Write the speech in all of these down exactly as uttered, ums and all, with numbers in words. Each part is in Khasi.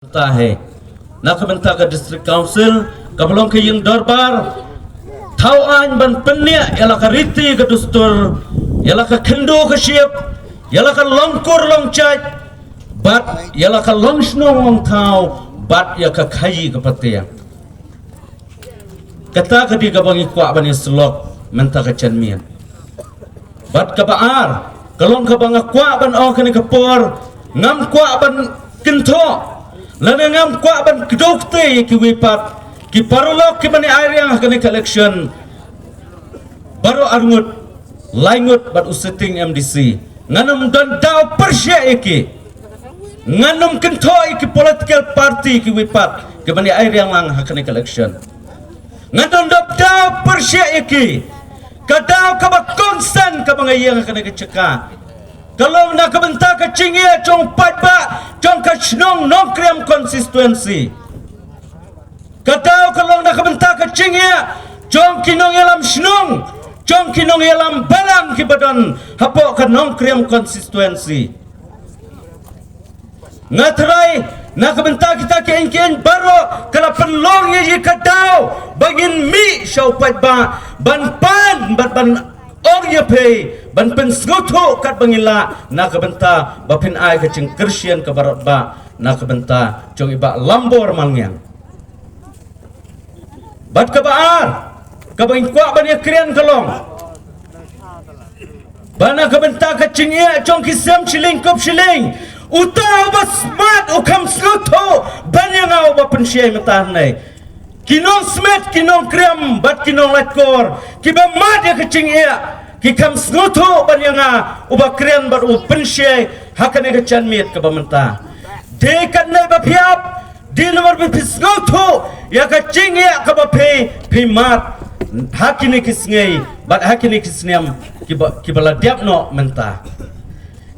Mynta hi na ka bynta ka District Council, kaba long ka ïing dorbar, thaw aiñ ban pynïaid ïa la ka riti ka dustur, ïa la ka khyndew ka shyiap, ïa la ka long kur long jait, bad ïa la ka long shnong long thaw, bad ïa ka khaïi ka patieng. Kata ka dei kaba ngi kwah ban ïa syllok mynta ka janmiet. Bad kaba ar, ka long kaba nga kwah ban ong ha kane ka por, ngam kwah ban kynthoh, lane ngam kwah ban kdew kti ïa kiwei pat ki paralok kiba ngi ai riang ha kane ka election. Baroh arngut, laingut bad u sitting M D C, ngan ym don daw pyrshah ïa ki. Ngan ym kynthoh ïa ki political party kiwei pat kiba ngi ai riang lang ha kane ka election. Ngan ym don daw pyrshah ïa ki. Ka daw kaba kongsan kaba nga ïeng ha kane ka jaka ka long na ka bynta ka jingïaid jong u paidbah jong ka shnong Nongkrem constituency. Ka daw ka long na ka bynta ka jingïaid jong ki nongïalam shnong, jong ki nongïalam balang kiba don hapoh ka Nongkrem constituency. Nga trai na ka bynta kita ki ïing ki ïing baroh ka la pynlong ïa ka daw ba ngin mih sha u paidbah ban pan, ban, ban ong ïa phi, ban pynsngewthuh katba ngi lah na ka bynta ba phin ai ka jingkyrshan kaba radbah na ka bynta jong i Bah Lambor Malngiang. Bad kaba ar, kaba ngi kwah ban ïa kren ka long ba na ka bynta ka jingïaid jong ki sem shilling kup shilling, uta uba smat u kham sngewthuh ban ïa nga uba pynshai mynta hangne. Ki nongsmet, ki nongkrem bad ki nonglait kor kiba mad ïa ka jingïaid, ki kham sngewthuh ban ïa nga uba kren bad u pynshai ha kane ka janmiet kaba mynta. Dei katne ba phi ap, dei namar ba phi sngewthuh ïa ka jingïaid kaba phi, phi mad ha kine ki sngi bad ha kine ki snem kiba, kiba la dep noh mynta.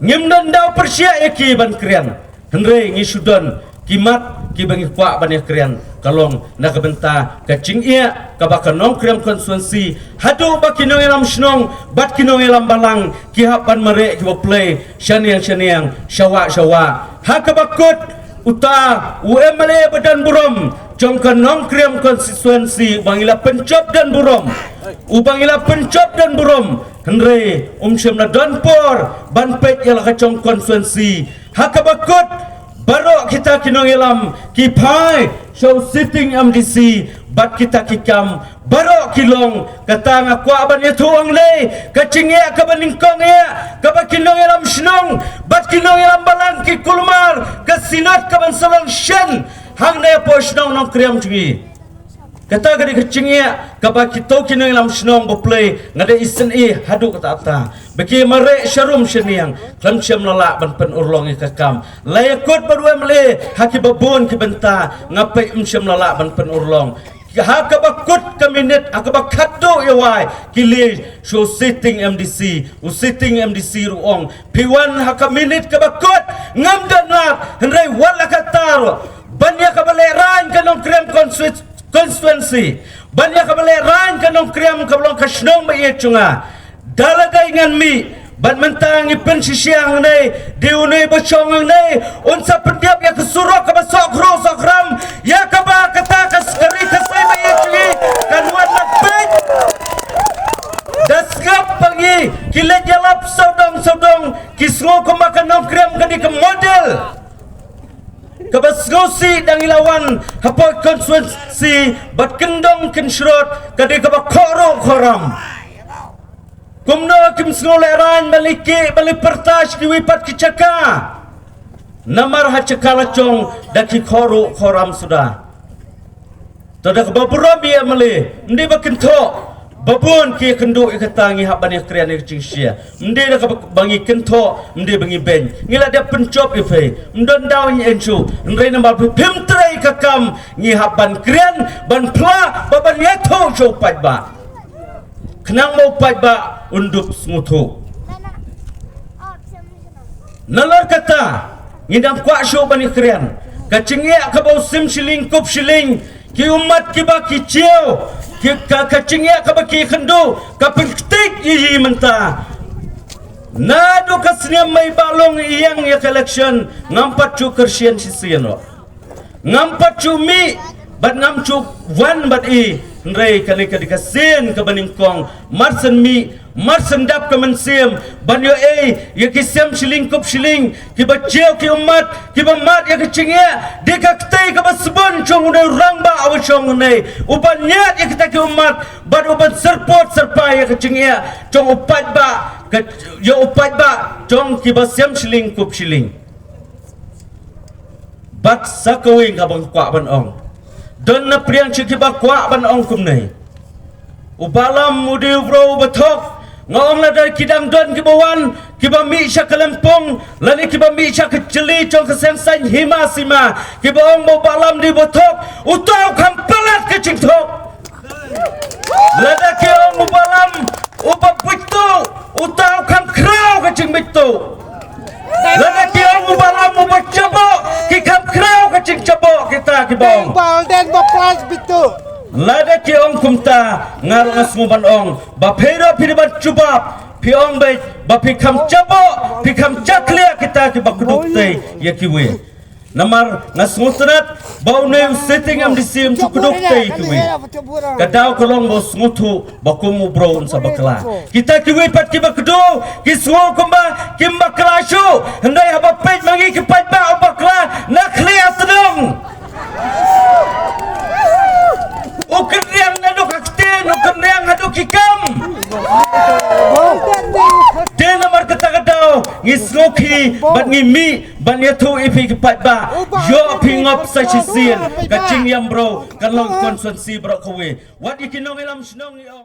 Ngim don daw pyrshah ïa ki ban kren, hynrei ngi shu don ki mat kiba ngi kwah ban ïa kren, ka long na ka bynta ka jingïaid kaba ka Nongkrem constituency haduh ba ki nongïalam shnong bad ki nongïalam balang ki hap ban mareh kiba play shaniang shaniang, shawah shawah. Ha kaba kut, uta u M L A ba don burom jong ka Nongkrem constituency uba ngi la pynjop don burom, uba ngi la pynjop don burom, hynrei um shym la don por ban peit ïa la ka jong constituency. Ha kaba kut, baroh kita ki nongïalam ki phai sha u sitting M D C bad kita ki kam baroh ki long. Kata nga kwah ban ïathuh hangne, ka jingïaid kaba nyngkong ïaid kaba ki nongïalam shnong bad ki nongïalam balang ki kulmar, ka synod kaban sa long shen hangne hapoh shnong Nongkrem jong ngi. Kata ka dei ka jingïaid kaba kito ki nongïalam shnong ba play, nga dei isynei haduh katta katta ba ki mareh sharum shaniang, khlem shym la lah ban pynurlong ïa ka kam. La ïakut bad u M L A ha kiba bun ki bynta, nga peit ym shym la lah ban pynurlong. Ha kaba kut ka minit, ha kaba khatduh ïa wai, ki leit sha u sitting M D C, u sitting M D C ruh u ong, phi wan ha ka minit kaba kut, ngam don lad, hynrei wat la katta ruh, ban ïa kaba lehraiñ ka Nongkrem constitu-, constituency, ban ïa kaba lehraiñ ka Nongkrem kaba long ka shnong ba ïeit jong nga. Da lada ngan mih, bad mynta ngi pynshisha hangne, dei une ba shong hangne un sa pyndep ïa ka surok kaba soh khruh soh khram, ïa kaba kata ka ri Khasi ba ïeit jong ngi kan wan lad beit. Da sngap ba ngi ki leit ïalap sawdong sawdong, ki sngew kumba ka Nongkrem ka dei ka model kaba sngewsih, da ngi la wan hapoh constituency bad kyndong kynshrot ka dei kaba khohruh khohram. Kumno kim sngew lehraiñ ban leit kieh ban leit pyrta sha kiwei pat ki jaka? Namar ha jaka la jong da ki khohruh khohram suda. To da kaba burom ïa M L A, ym dei ba kynthoh ba bun ki ïakynduh ïa kata, ngi hap ban ïakren ïa ka jingshai. Ym dei da kaba ngi kynthoh, ym dei ba ngi beiñ. Ngi la dep pynjop ïa phi, ym don daw ïa ngi shuh. Hynrei namar phi phim trei ka kam, ngi hap ban kren, ban phla, ba ban ïathuh sha u paidbah. Khnang ba u paidbah un dup sngewthuh. Nalor kata, ngi dang kwah shuh ban ïakren. Ka jingïaid kaba u sim shilling kup shilling, ki ummat kiba ki jiew, ki ka, ka jingïaid kaba ki kynduh, ka pynktied ïa ngi mynta. Naduh ka snem Mei ba long ïeng ïa ka election, ngam pat ju kyrshan shisien ruh. Ngam pat shu mih bad ngam shu wan bad i. Hynrei kane ka dei ka sien kaba nyngkong, mar shen mih, mar shen dap ka mynsiem ban ïohi ïa ki sem shilling kup shilling kiba jia ki ummat, kiba mad ïa ka jingeh. Dei ka ktei kaba sbun jong une u rangbah uba shong hangne, uba ñiad ïa kita ki ummat bad uba syrpot syrpai ïa ka jingeh jong u paidbah, ka, ïa u paidbah jong kiba sem shilling kup shilling. Bad sa kawei kaba nga kwah ban ong, don na pdeng sha kiba kwah ban ong kumne. U Bah Lam u dei u bro uba thok. Nga ong lada ki dang don kiba wan, kiba mih sha ka lympung lane kiba mih sha ka jylliew jong ka seng saiñ hima sima, kiba ong ba u Bah Lam dei uba thok, uta u kham palat ka jingthok. Lada ki ong u Bah Lam uba buit tuh, uta u kham khraw ka jingbit tuh. Lada ki ong u Bah Lam uba jaboh, ki kham khraw ka jingjaboh kita kiba ong. Bang bal den ba plas bitu. Lada ki ong kumta, nga ruh nga sngew ban ong ba phi ruh phi dei ban jubab. Phi ong beit ba phi kham jaboh, phi kham jakhlia kita kiba kdup tei ïa kiwei. Namar nga sngewtynnat ba une u sitting M D C um ju kdup tei ïa kiwei. Ka daw ka long ba u sngewthuh ba kum u bro un sa bakla. Kita kiwei pat kiba kdup ki sngew kumba kim bakla shuh. Hynrei haba peit ma ngi ki paidbah u bakla na khlieh tnong. U kynriang naduh ka ktien, u kynriang haduh ki kam. Te namar kata ka daw ngi sngewkhih bad ngi mih ban ïathuh ïa phi ki paidbah. Ïoh phi ngop sa shisien, ka jingïam bro kan long constituency bro kawei. Wat ïa ki nongïalam shnong ngi ong.